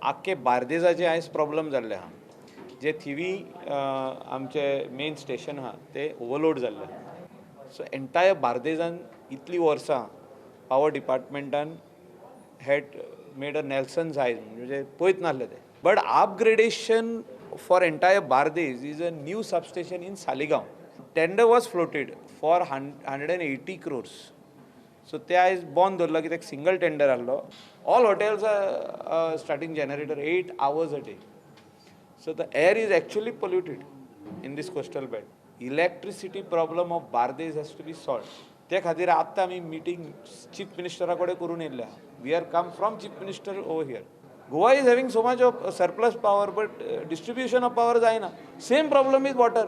आख्खे बार्देजाचे आयज प्रॉब्लम जाल्ले आहा. जे थिवी आमचे मेन स्टेशन आहा ते ओवरलोड जाल्ले आहा. सो एंटायर बार्देजान इतलीं वर्सां power डिपार्टमेंटान had made a Nelson's eyes, म्हणजे पळयत नासले ते. But upgradation for entire Bardez is a new substation in Saligao. Tender was floated for 180 crores. So ते आयज बंद दवरला कित्याक सिंगल टेंडर आहलो. All hotels are starting generator 8 hours a day. So the air is actually polluted in this coastal belt. Electricity problem of Bardez has to be solved. ते खातीर आत्तां आमी मिटींग चीफ मिनिस्टरा कडेन करून येयल्ले आहा. We are come from Chief Minister over here. Goa is having so much of surplus power, but distribution of power जायना. Same problem is water.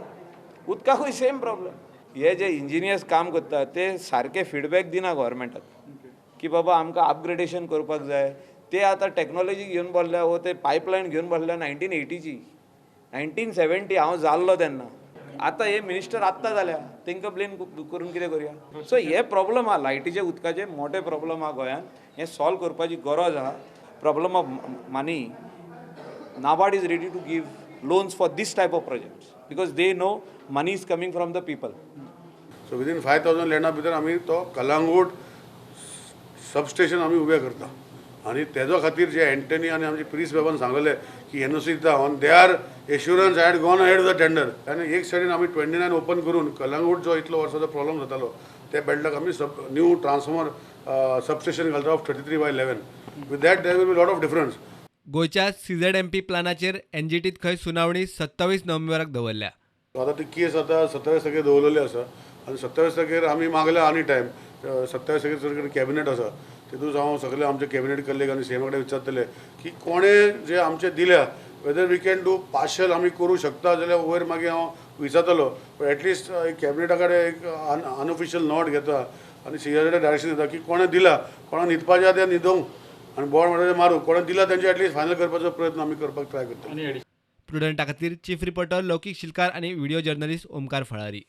उदकाकूय same problem. हे जे इंजिनियर्स काम करता ते सारके फिडबॅक दिना गोवोरमेंटाक की बाबा आमकां अपग्रेडेशन करपाक जाय. ते आतां टॅक्नोलॉजी घेवन बसल्या वो ते पायपलायन घेवन बसल्या 1980ची, 1970 हांव जाल्लो तेन्ना. आतां हे मिनिस्टर आत्तां जाल्या, तांकां ब्लेम करून कितें करुया? सो हे प्रॉब्लम आहा, लायटीचे उदकाचे मोठे प्रॉब्लम आहा गोंयांत. हें सॉल्व करपाची गरज आहा. Problem of money. NABARD is ready to give loans for this type of projects because they know money is coming from the people. So within 5,000 लँडा भितर आमी तो कलांगूट सबस्टेशन आमी उबें करता आनी तेजो खातीर जे एंटनी आनी आमचे प्रिस बाबान सांगलेले की एनओसी दिता, on their assurance I had gone ahead the tender. आनी एक सायडीन आमी 29 ओपन करून कलांगूट जो इतलो वर्साचो प्रॉब्लम जातालो त्या बेल्टाक आमी सब न्यू ट्रान्सफॉर्मर सबस्टेशन घालता of 33 by 11. With that there will be lot of difference. गोंयच्या सीझेडएमपी प्लानाचेर एनजीटीत खंय सुनावणी 27 नोव्हेंबराक दवरल्या. आतां ती केस आतां 27 तारखेर दवरलेली आसा आनी 27 तारखेर आमी मागल्या आनी टायम. 27 तारखेर सगळे कॅबिनेट आसा, तितून हांव सगळे आमचे कॅबिनेट कलिग आनी सीएमा कडेन विचारतले की कोणें जे आमचे दिल्या, whether we can do partial, आमी करूं शकता जाल्यार वयर मागीर हांव विचारतलो. एटलिस्ट एक कॅबिनेटा कडेन एक अनऑफिशियल not घेता आनी सीएमा कडेन डायरेक्शन दिता की कोणें दिला, कोणा न्हिदपाचें आहा तें न्हिदोवंक आनी बोड म्हणटा तें मारूं, कोणें दिला तेंचे एटलिस्ट फायनल करपाचो प्रयत्न आमी करपाक ट्राय करतले. प्रुडंटा खातीर चीफ रिपोर्टर लौकीक शिलकार आनी व्हिडिओ जर्नलिस्ट ओमकार फळारी.